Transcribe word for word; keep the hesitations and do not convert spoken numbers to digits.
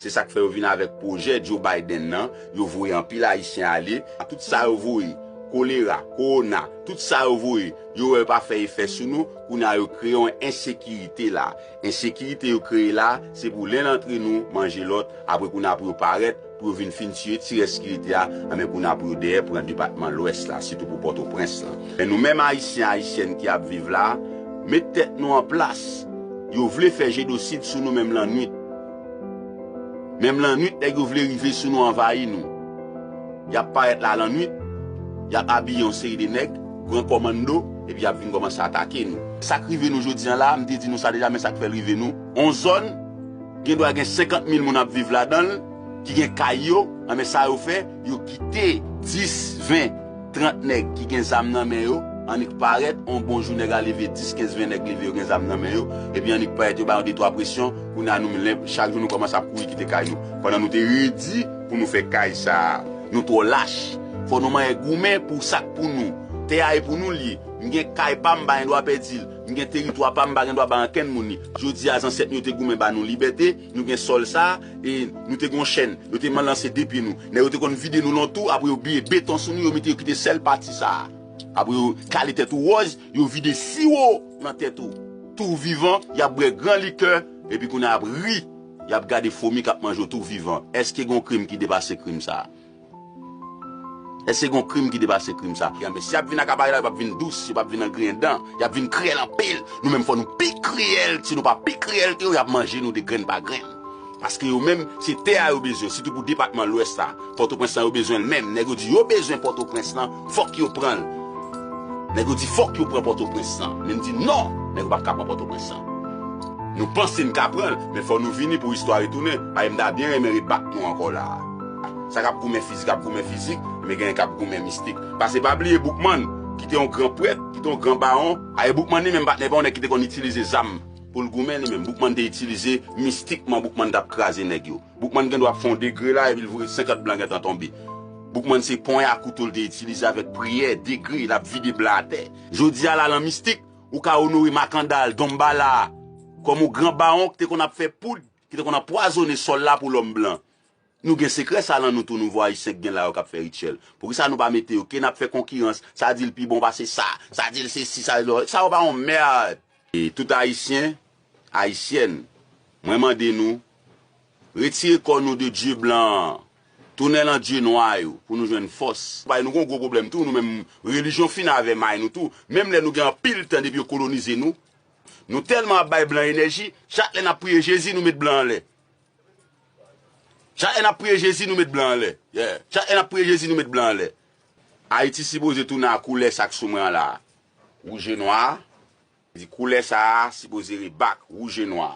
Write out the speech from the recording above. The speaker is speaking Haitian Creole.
Se sa k fè yo vin avèk pwojè Joe Biden nan, yo voye anpil Ayisyen ale. Tout sa yo voye, kolera, kowona, tout sa yo voye, yo wè yo pa fè efè sou nou, kounye a yo kreye yon ensekirite la. Ensekirite yo kreye la, se pou len antre nou manje lòt, apre kounye a pou yo parèt, pou yo vin fin tiye ti rès ki rete a, anben kounye a pou yo dèyè pran depatman Lwès la, sitou pou Pòtoprens lan. Men nou menm Ayisyen, Ayisyèn ki ap viv la, met tèt nou an plas. Yo vle fè jenosid sou nou menm lannwit. Menm lannwit, nèg yo vle rive sou nou, anvayi nou. Y ap parèt la lannwit, y ap abiye yon seri de nèg, pran kòmanndo, epi y ap vin kòmanse atake nou. Sa k rive nou jodi a la, m te di nou sa deja, men sa k fè l rive nou. On zòn, gen dwa gen senkant mil moun ap viv ladan l, ki gen kay yo, anben sa yo fè, yo kite dis, ven, trant nèg ki gen zam nan men yo, annik parèt, on bon jou nèg a leve, dis, kenz, ven nèg leve, yo gen zam nan men yo, epi annik parèt, yo ba yo de twa presyon, kounye a nou menm, chak jou nou kòmanse ap kouri kite kay nou. Pandan nou te redi pou nou fè kay sa a. Nou twò lach. Fò nou manyen goumen pou sa k pou nou. Tè a e pou nou l ye. M gen kay pa m, m pa gen dwa pèdi l. M gen teritwa pa m, m pa gen dwa bay ankenn moun li. Jodi a, zansèt nou yo te goumen ba nou libète, nou gen sòl sa a, e nou te gen yon chèn, yo te lanse de pye nou. Nèg yo te konn vide nou lontou, apre yo bliye beton sou nou, yo mete yo kite sèl pati sa a. Apre yo kale tèt ou wòz, yo vide siwo nan tèt ou. Tou vivan, y ap bwè gran likè, epi kounye a y ap ri, y ap gade fomi k ap manje w tou vivan. Èske gen yon krim ki depase krim sa a? Èske gen yon krim ki depase krim sa? Anben, si y ap vin ak aparèy la, yo p ap vin dous, yo p ap vin an griyen dan, y ap vin kriyèl anpil. Nou menm fò nou pi kriyèl, si nou pa pi kriyèl ke yo, y ap manje nou de grenn pa grenn. Paske yo menm, se tè a yo bezwen, sitou pou depatman Lwès la. Pòtoprens lan yo bezwen l menm. Nèg yo di yo bezwen Pòtoprens lan, fòk yo pran l. Nèg yo di fòk yo pran Pòtoprens lan. Men m di non, nèg yo p ap ka pran Pòtoprens lan. Nou panse n ka pran l, men fò nou vini pou istwa retounen. Paske m ta byen renmen rebak nou ankò la a. Sa k ap goumen fizik ap goumen fizik, men genyen k ap goumen mistik. Paske pa bliye Boukman, ki te yon gran prèt, ki te yon gran bawon. Aye Boukman li menm patnè pa yon nèg ki te konn itilize zam pou l goumen li menm. Boukman te itilize mistikman, Boukman t ap kraze nèg yo. Boukman gen dwa ap fè yon degre la, epi l voye senkant blan gentan tonbe. Boukman se ponya kouto l te itilize avèk priyè, degre, l ap vide blan atè. Jodi a la, lan mistik, ou ka onore Makandal, Donmbala, kòm yon gran bawon ki te konn ap fè poud, ki te konn anpwazonnen sòl la pou lòm blan. Nou gen sekrè sa lan nou tou, nouvo ayisyen k gen la yo k ap fè rityèl. Poukisa nou pa mete yo, ke n ap fè konkirans, sa di l pi bon pase sa, sa di l sesi, sa di l, sa yo pa yon mèd. E tout ayisyen, ayisyèn, mwen mande nou, retire kò nou de dye blan an, tounen lan dye nwa yo, pou nou jwenn fòs. Paske nou gen yon gwo pwoblèm tou, nou menm relijyon fin avè may nou tou. Menm lè nou gen anpil tan depi yo kolonize nou, nou tèlman ap bay blan enèji, chak lè n ap priye Jezi, nou met blan anlè. Chak lè n ap priye Jezi, nou met blan anlè. Yeah. Chak lè n ap priye Jezi, nou met blan anlè. Ayiti sipoze tounen a koulè sa k sou mwen an la a. Wouj e nwa. Di koulè sa a sipoze rebak, wouj e nwa.